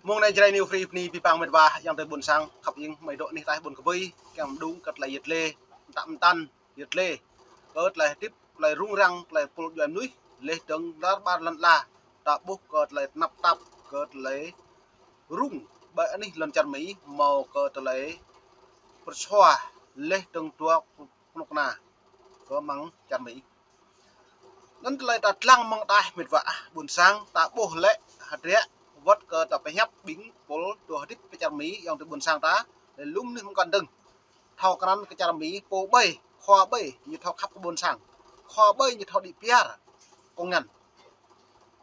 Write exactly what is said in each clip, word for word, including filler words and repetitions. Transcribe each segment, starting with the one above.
Mông anai Jrai New Free bơni abih bang mĕt wa ayŏng adơi ƀôn sang khăp hiêng, mơi dŏ anih ataih ƀôn kơbơi, kiăng mơđung kơ tơlơi yet lê, mơtă mơtăn yet lê, kơ tơlơi hơdip, tơlơi rŭng răng, tơlơi pul djuai mơnuih, laih dơ̆ng tar ƀar lŏn ala, ta ƀuh kơ tơlơi tơnap tap, kơ tơlơi rŭng ƀơi anih lŏn čar Mi, hmâo kơ tơlơi pơrsua, laih dơ̆ng dua kơnuk kơna kơ amăng čar Mi. Anŭn tơlơi ta lăng mơ̆ng ataih mĕt wa ƀôn sang, ta ƀuh lĕ hơdră, wơ̆t kơ ta pơhiăp ƀing pul dŏ hơdip pơ čar Mi, ayŏng adơi ƀôn sang ta, lĕ lu mơnuih mơkŏn dơ̆ng. Thâo krăn kơ čar Mi, pô ƀơi, khua ƀơi, ñu thâo khăp kơ ƀôn sang. Khua ƀơi, ñu thâo đĭ piar kông ngăn.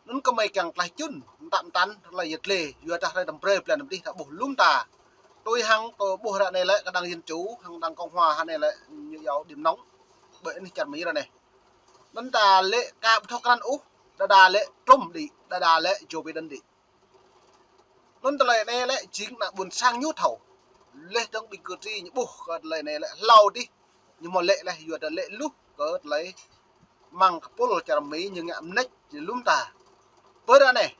Anŭn kơmơi kiăng tlaih čun, mơtă mơtăn, tơlơi yet lê, yua dah hrơi tơm brơi blan tơm dih ta ƀuh lu mơta. Tui hăng ta ƀuh ră anai lĕ kơ đảng Dân Chủ, hăng đảng Cộng Hòa ră anai lĕ ñu yua điểm nóng ƀơi anih čar Mi ră anai. Anŭn ta lĕ ka ƀu thâo krăn ôh, đơđa lĕ Trump đĭ, đơđa lĕ Joe Biden đĭ. Anŭn tơlơi anai lĕ jing ană ƀôn sang ñu thâo. Laih dơ̆ng ƀing cử tri ñu ƀuh kơ tơlơi anai lĕ hlâo dih, ñu hmâo lĕ laih yua dah lĕ luh kơ tơlơi amăng kơ pul čar Mi ñu ngă mơneč ñu lu mơta. Pơ ră anai,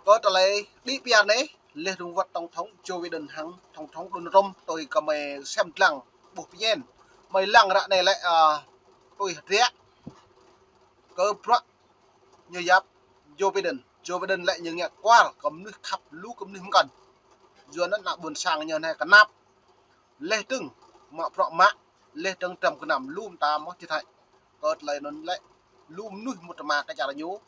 kơ tơlơi đĭ piar anai, laih dơ̆ng wơ̆t Tổng thống Joe Biden hăng Tổng thống Donald Trump tui kơmơi sem lăng ƀuh pơñen. Mơi lăng ră anai lĕ, a, tui hơdră kơ bruă ñu yap Joe Biden. Joe Biden lĕ ñu ngă kual kơ mơnuih khăp lu kơ mơnuih mơkŏn. Yua anŭn ană ƀôn sang ñu anai kơnap. Laih dơ̆ng mă bruă mă, laih dơ̆ng trăm kơnăm lu mơta mơ̆ thiệt hại. Kơ tơlơi anŭn lĕ lu mơnuih mŭt tơma kơ čar ñu,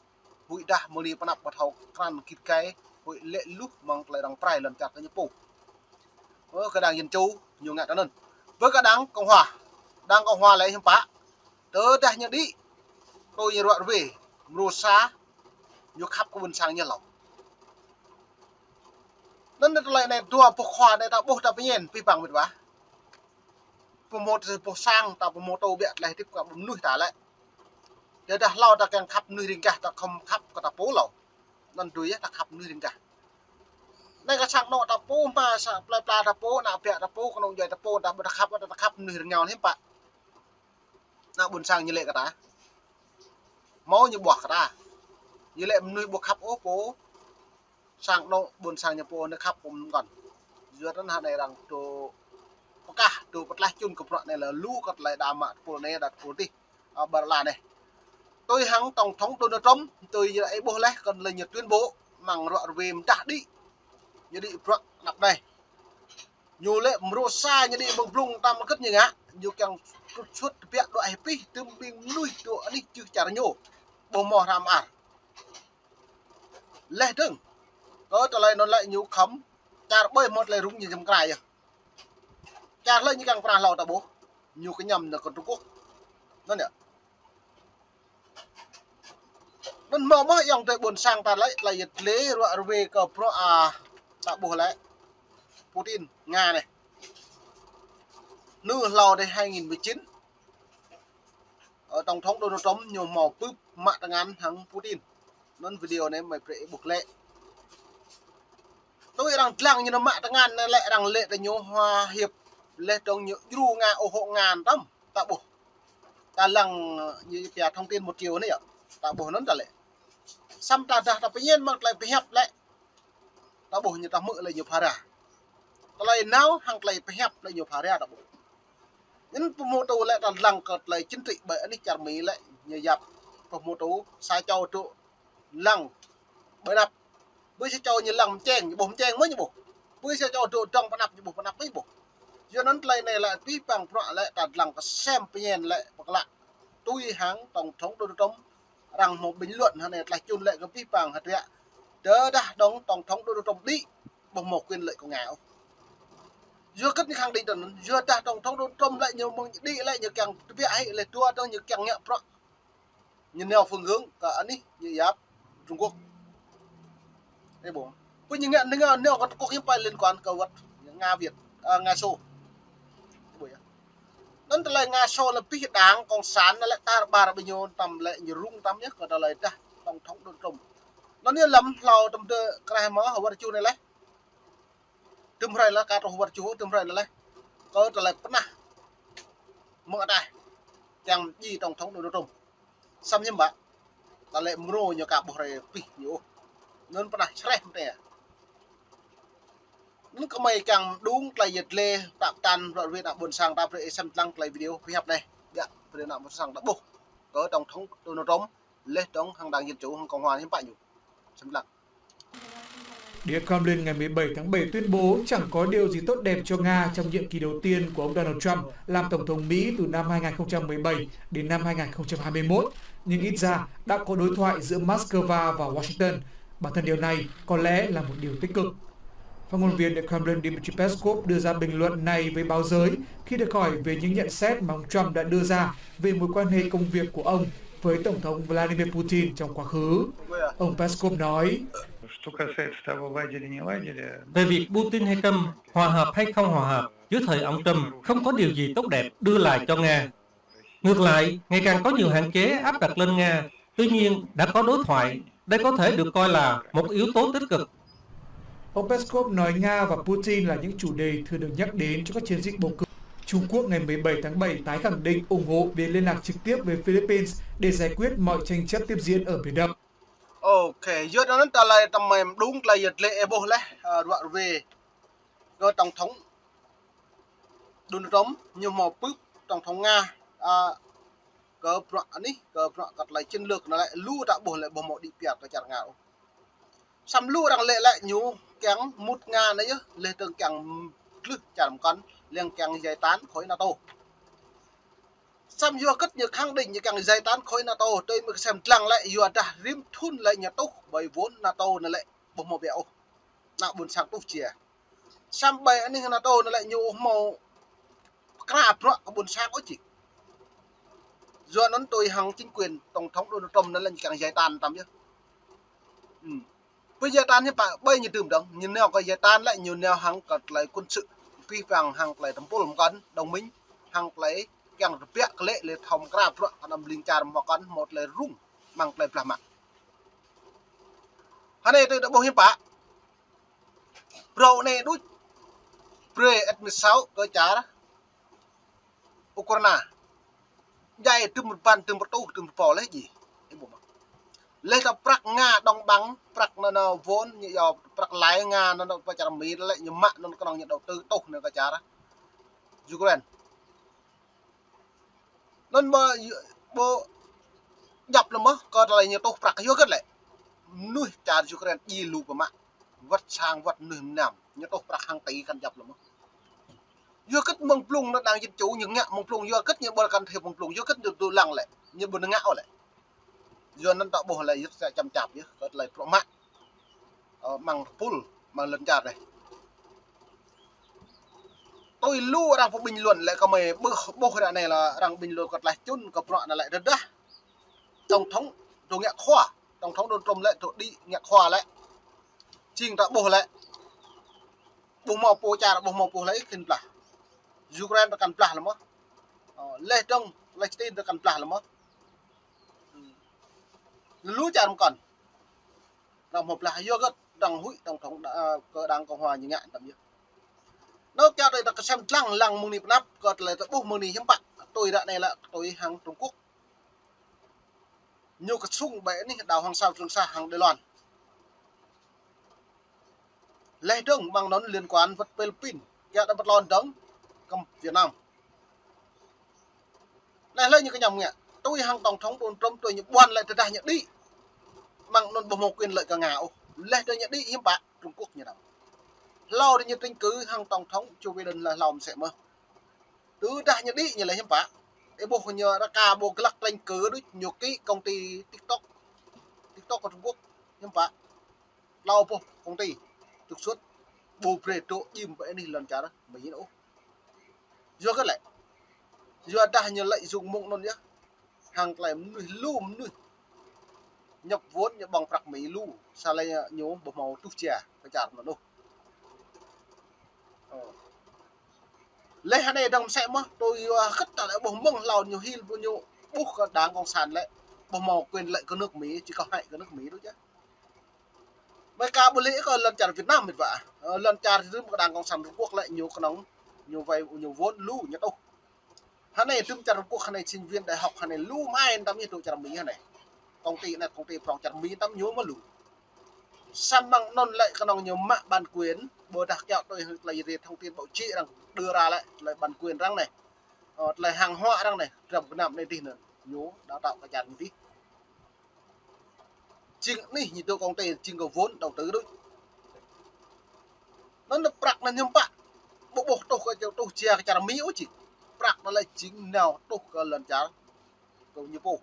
huĭ dah mơ̆ng anai pơ anăp ƀu thâo krăn git gai, huĭ lĕ luh mơ̆ng tơlơi arăng pơrai lŏn čar kơ ñu pô. Ơ, kơ đảng Dân Chủ ñu ngă tui anŭn. Ƀơi kơ đảng Cộng Hòa, đảng Cộng Hòa lĕ hiư̆m pă, tơdah ñu đĭ, tui ñu ruă rơwe, mrô sa, ñu khăp kơ ƀôn sang ñu hlâo. Anŭn tơlơi anai dua boh khua anai ta ƀuh ta pơñen abih bang mĕt wa. Pơhmutu boh sang ta pơhmutu biă tơlơi hơdip kơ ƀing mơnuih ta lĕ. Tơdah hlâo ta kiăng khăp mơnuih riêng gah ta khŏm khăp kơ ta pô hlâo. Anŭn tui yơh ta khăp mơnuih riêng gah. Anai kơ sang anŏ ta pô, hma sa plơi pla ta pô, ană biă ta pô, kơnung djuai ta pô, ta ƀu ta khăp, ta khăp mơnuih rơngiao hiư̆m pă. Ană ƀôn sang ñu lĕ kơ ta. Hmâo ñu ƀuah kơ ta. Ñu lĕ mơnuih ƀu khăp ôh pô sang anŏ ƀôn sang ñu pô anai khăp kơ mơkŏn. Yua anŭn hă anai arăng dŏ pơkah, dŏ pơtlaih čun kơ bruă anai lĕ lu kơ tơlơi đa mă tơpul anai đa tơpul dih, a, ƀar ala anai. Tui hăng Tổng thống Donald Trump, tui yơh ih ƀuh laih kơ tơlơi ñu tuyên bố, amăng ruă rơwe mơdah đĭ. Ñu đĭ bruă anăp anai. Ñu lĕ mrô sa ñu đĭ mơ̆ng blung tam kơ̆t ñu ngă, ñu kiăng trục xuất tơbiă dŏ aih pih, tơm ƀing mơnuih dŏ anih čư̆ čar ñu. Ƀu hmâo hră mơar. Laih dơ̆ng, kơ tơlơi anŭn lĕ ñu khŏm, čar ƀơi hmâo tơlơi rŭng ñu jăm kra yơh. Čar lĕ ñu kiăng pơrah hlâo ta ƀuh, ñu kơñăm nao kơ Trung Quốc. Anŭn yơh. Anŭn hmâo mơ̆ ayŏng adơi ƀôn sang ta lĕ, tơlơi yet lê ruă rơwe kơ bruă, a, ta ƀuh lĕ Putin, Nga anai. Nư hlâo anai hai nghìn mười chín, ơ, Tổng thống Donald Trump ñu hmâo bưp mă tơngan hăng Putin. Anŭn video anai mơi brơi ih ƀuh lĕ. Tui arăng lăng ñu nao mă tơngan anai lĕ arăng lĕ tơ ñu hòa hiệp laih dơ̆ng ñu djru Nga ủng hộ Nga tơm. Ta ƀuh. Ta lăng ñu pia thông tin một chiều anai yơh. Ta ƀuh anŭn ta lĕ. Samơ̆ tơdah ta pơñen mơ̆ng tơlơi pơhiăp lĕ. Ta ƀuh ñu ta hmư̆ lĕ ñu phara. Tơlơi nao hăng tơlơi pơhiăp lĕ ñu phara ta ƀuh. Anŭn pơhmutu lĕ ta lăng kơ tơlơi chính trị ƀơi anih čar Mi lĕ ñu yap pơhmutu sa čô dŏ lăng ƀơi anăp. Ƀơi sa čô ñu lăng mơčeng, ñu ƀuh mơčeng mơ̆ ñu ƀuh. Ƀơi sa čô dŏ dơ̆ng pơ anăp, ñu ƀuh pơ anăp mơ̆ ñu ƀuh. Yua anŭn tơlơi anai lĕ abih bang bruă lĕ ta lăng kơ sem pơñen lĕ pơklă. Tui hăng Tổng thống Donald Trump arăng hmâo bình luận hă anai tơlơi čun lĕ kơ abih bang hơdră. Tơdah dŏng Tổng thống Donald Trump đĭ, ƀu hmâo quyền lợi kơ Nga ôh. Yua kơ anai khăng đĭ tơ anŭn, yua dah Tổng thống Donald Trump lĕ ñu mơ̆ng đĭ lĕ ñu kiăng tơbiă hĭ lĕ dua dơ̆ng ñu kiăng ngă bruă. Ñu nao phương hướng kơ anih ñu yap Trung Quốc. Ih ƀuh. Pơ ñu ngă nao, nao kơ Trung Quốc hiư̆m pă liên quan kơ wơ̆t Nga Việt, a, Nga Xô. Ih ƀuh yơh. Anŭn tơlơi Nga Xô lĕ abih đảng Cộng sản anai lĕ tar ƀar ƀing ñu tơm lĕ ñu rŭng tơm yơh kơ tơlơi dah Tổng thống Donald Trump. Anŭn ñu lăm hlâo tơm tơ krah mơ̆ hơwơr ču anai lĕ. Tơm hrơi lĕ ka truh wơr ču tơm hrơi lĕ. Kơ tơlơi pơnah mơ̆ng ataih. Kiăng ji Tổng thống Donald Trump. Samơ̆ hiư̆m pă. Tơlơi mrô ñu ka ƀuh rai pih ñu ôh. Anŭn pơnah čreh mơ̆n tơ. Anŭn kơmơi kiăng mơđung tơlơi yet lĕ, pơtă pơtăn, ră ruai ană ƀôn sang ta brơi ih sem lăng tơlơi video pơhiăp anai. Biă, brơi ană ƀôn sang ta ƀuh. Kơ Tổng thống Donald Trump, leh dong hăng Đảng Dân Chủ, hăng Cộng hòa hiưm pă ñu. Sem lăng. Điện Kremlin ngày mười bảy tháng bảy tuyên bố chẳng có điều gì tốt đẹp cho Nga trong nhiệm kỳ đầu tiên của ông Donald Trump làm Tổng thống Mỹ từ năm hai nghìn không trăm mười bảy đến năm hai nghìn không trăm hai mươi mốt, nhưng ít ra đã có đối thoại giữa Moscow và Washington. Bản thân điều này có lẽ là một điều tích cực. Phát ngôn viên Điện Kremlin Dmitry Peskov đưa ra bình luận này với báo giới khi được hỏi về những nhận xét mà ông Trump đã đưa ra về mối quan hệ công việc của ông với Tổng thống Vladimir Putin trong quá khứ. Ông Peskov nói: Что касается того, ладили, не ладили, Về việc Putin hay Trump hòa hợp hay không hòa hợp, dưới thời ông Trump không có điều gì tốt đẹp đưa lại cho Nga. Ngược lại, ngày càng có nhiều hạn chế áp đặt lên Nga. Tuy nhiên, đã có đối thoại. Đây có thể được coi là một yếu tố tích cực. Ông Peskov nói Nga và Putin là những chủ đề thường được nhắc đến trong các chiến dịch bầu cử. Trung Quốc ngày mười bảy tháng bảy tái khẳng định ủng hộ việc liên lạc trực tiếp với Philippines để giải quyết mọi tranh chấp tiếp diễn ở Biển Đông. Ok, yua anŭn tơlơi tơmơi mơđung tơlơi yet lĕ ih ƀuh leh, ơ, ră ruai. Kơ Tổng thống Donald Trump, ñu hmâo pưp Tổng thống Nga, ơ, kơ bruă anih, kơ bruă kơ tơlơi chiến lược anŭn lĕ, lu ta ƀuh lĕ ƀu hmâo đĭ pioh kơ čar Nga ôh. Samơ̆ lu arăng lĕ lĕ ñu kiăng mŭt Nga anai yơh, leh dong kiăng glưh čar mơkŏn, leng kiăng giải tán khối NATO. Samơ̆ yua hơgĕt ñu khẳng định ñu kiăng giải tán khối NATO, tui mơ̆ng sem lăng lĕ, yua dah rĭm thŭn lĕ ñu tuh ƀơi vốn NATO anŭn lĕ ƀu hmâo biă ôh. Ană ƀôn sang tuh jia. Samơ̆ ƀơi anih NATO anŭn lĕ ñu hmâo pơkra bruă kơ ƀôn sang ôh či. Yua anŭn tui hăng chính quyền Tổng thống Donald Trump anŭn lĕ ñu kiăng giải tán tăm yơh. Hm. Pơ giải tán ñu pă, ƀơi ñu tơm dong, ñu nao kơ giải tán lĕ ñu nao hăng kơ tơlơi quân sự, pih pang hăng tơlơi tơmpul mơkŏn, đồng minh, hăng tơlơi kiăng rơbeh kơ lĕ lĕ thâo pơkra bruă kơ anăm ling čar mơkŏn, hmâo tơlơi rŭng, mơ̆ng tơlơi blah mă. Hơnai tui ta ƀuh hiưm pă. Phrâo anai đôč brơi ăt mơsâo kơ čar Ukraina. Djai tơm rơbăn, tơm rơtuh, tơm rơbâo leh djai. Ih ƀuh mơ̆. Leh ta prăk Nga dong băng, prăk anŭn, anŭn vốn, ñu yua prăk lai Nga anŭn, anŭn pơ čar Mi lĕ ñu mă anŭn kơnơ̆ng ñu đầu tư tuh anŭn kơ čar Ukraina. Anŭn ƀu, ƀu djăp lĕ mơ̆, kơ tơlơi ñu tuh prăk yua hơgĕt lĕ. Mơnuih čar Ukraina djai lu pơmă. Wơ̆t sang wơ̆t mơnuih mơnam, ñu tuh prăk hăng tỉ kăn djăp lĕ mơ̆. Yua hơgĕt mơ̆ng blung anŭn Đảng Dân Chủ ñu ngă mơ̆ng blung, yua hơgĕt ñu ƀu kăn thâo mơ̆ng blung, yua hơgĕt ñu tŭ lăng lĕ, ñu ƀu ngă ôh lĕ. Yua anŭn ta ƀuh lĕ yơh sa čăm čap yơh, kơ tơlơi bruă mă. Ơ, mơ̆ng tơpul, mơ̆ng lŏn čar anai. Tui lu arăng pơbinh luận lĕ kơmơi ƀuh, ƀuh ră anai lĕ arăng bình luận kơ tơlơi čun kơ bruă anŭn lĕ rơđah. Tổng thống dŏ ngă khua, Tổng thống Donald Trump lĕ dŏ đĭ ngă khua lĕ. Jing ta ƀuh lĕ. Ƀu hmâo pô čar, ƀu hmâo pô hlơi khĭn blah. Ukraina ta kăn blah lĕ mơ̆. Ơ, leh dong, Palestine ta kăn blah lĕ mơ̆. Lu čar mơkŏn. Arăng hmâo blah yua hơgĕt dong huĭ Tổng thống, ơ, kơ Đảng Cộng hòa ñu ngă tăm yơh. Anŭn kiăng tui ta kơsem lăng lăng mơ̆ng anai pơ anăp, kơ tơlơi ta ƀuh mơ̆ng anai hiưm pă, tui ră anai lĕ tui hăng Trung Quốc. Ñu kơsung ƀơi anih đảo Hoàng Sa, Trường Sa hăng Đài Loan. Leh dong mơ̆ng anŭn liên quan wơ̆t Philippines, kiăng ta wơ̆t lŏn dong kơ Việt Nam. Leh lĕ ñu kơñăm ngă, tui hăng Tổng thống Donald Trump tui ñu ƀuăn lĕ tơdah ñu đĭ. Mơ̆ng anŭn ƀu hmâo quyền lợi kơ Nga ôh. Leh dong ñu đĭ hiưm pă, Trung Quốc ñu dong. Hlâo dong ñu tranh cử hăng Tổng thống Joe Biden lĕ hlâo mơsĕ mơ̆. Tơdah ñu đĭ ñu lĕ hiưm pă. Ih ƀuh ñu rơka ƀu glăk tranh cử đôč ñu ký công ty TikTok. TikTok kơ Trung Quốc hiưm pă. Hlâo boh công ty trục xuất ƀu brơi dŏ djim pơ anih lŏn čar Mi anŭn ôh. Yua hơgĕt lĕ. Yua dah ñu lợi dụng mơ̆ng anŭn yơh. Hăng tơlơi mơnuih lu mơnuih. Nhập vốn ñu ƀơ̆ng prăk Mi lu. Sa lĕ ñu ƀu hmâo tuh jia kơ čar anŭn ôh. Ơ. Leh hơnai dong mơsĕ mơ̆, tui yua hơgĕt ta lĕ ƀuh mơ̆ng hlâo ñu hil ƀu ñu ƀuh kơ Đảng Cộng sản lĕ ƀu hmâo quyền lợi kơ nước Mỹ, chỉ có hại kơ nước Mỹ thôi chứ. Ƀơi ka ƀu lĕ kơ lŏn čar Việt Nam mĕt wa. Ơ, lŏn čar rĭm kơ Đảng Cộng sản Trung Quốc lĕ ñu kơnơ̆ng, ñu vay, ñu vốn lu, ñu tuh. Hơnai rĭm čar Trung Quốc hơnai sinh viên đại học hơnai lu mơai tăm yơh dŏ čar Mi hơnai. Công ty anai, công ty prŏng čar Mi tăm ñu mơ̆ lu. Samơ̆ anŭn lĕ kơnơ̆ng ñu mă bản quyền, ƀôdah kiăo tui tơlơi thông tin báo chí arăng đưa ra lĕ, tơlơi bản quyền arăng anai. Ơ, tơlơi hàng hóa arăng anai, trăm gơnam anai dih anŭn. Ñu đào tạo kơ čar ñu dih. Jing anih ñu dŏ công ty, jing kơ vốn đầu tư đôč. Anŭn prăk anŭn hiư̆m pă. Ƀu ƀuh tuh kơ, tuh jia kơ čar Mi ôh jing. Prăk anŭn lĕ jing nao tuh kơ lŏn čar kơ ñu pô.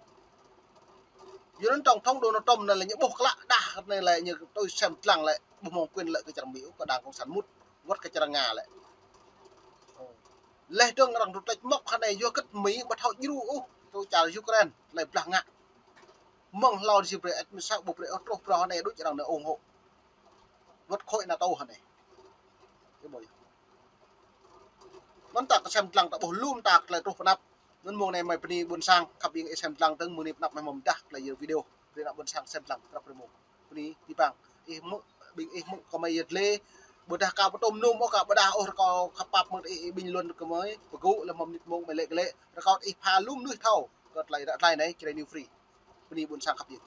Yua anŭn tổng thống Donald Trump anai lĕ ñu ƀuh klă đah anai lĕ ñu tui sem lăng lĕ ƀu mơ̆ng quyền lợi kơ čar Mi ôh, kơ đảng cộng sản mŭt, wơ̆t kơ čar Nga lĕ. Laih dơ̆ng arăng tŭ tĕč mŏk hơnai yua kơ Mi ƀu thâo djru ôh, tui čar Ukraine, laih blah ngă. Mơ̆ng hlâo si brơi ĕt mơsa ƀu brơi ôh truh phrâo hơnai đôč arăng anai ủng hộ. Wơ̆t khối NATO hơnai. Ih ƀuh yơh. Anŭn ta kơ sem lăng ta ƀuh lŏm ta tơlơi truh pơ anăp. Anŭn mông anai mơi bơni ƀuôn sang khăp ƀing ih sem lăng tơ̆ng mơ̆ng anai pơ anăp mơi mơ̆n dah tơlơi video. Bơni ană ƀuôn sang sem lăng krăp rơmô. Bơni ti păng. Ih mơ̆, ƀing ih mơ̆ kơ mơi yơh lĕ. Ƀôdah ka pơtôm nôm ôh ka ƀôdah ôh rơkâo khăp pap mơ̆ ih, ih ƀing lŏn kơ mơi. Pơgŭ lĕ mơ̆n mơnit mông mơi lĕ kơ lĕ. Rơkâo ih pha lŏm nuih thâo. Kơ tơlơi ră tơlơi anai, Jrai New Free. Bơni ƀuôn sang khăp ƀing.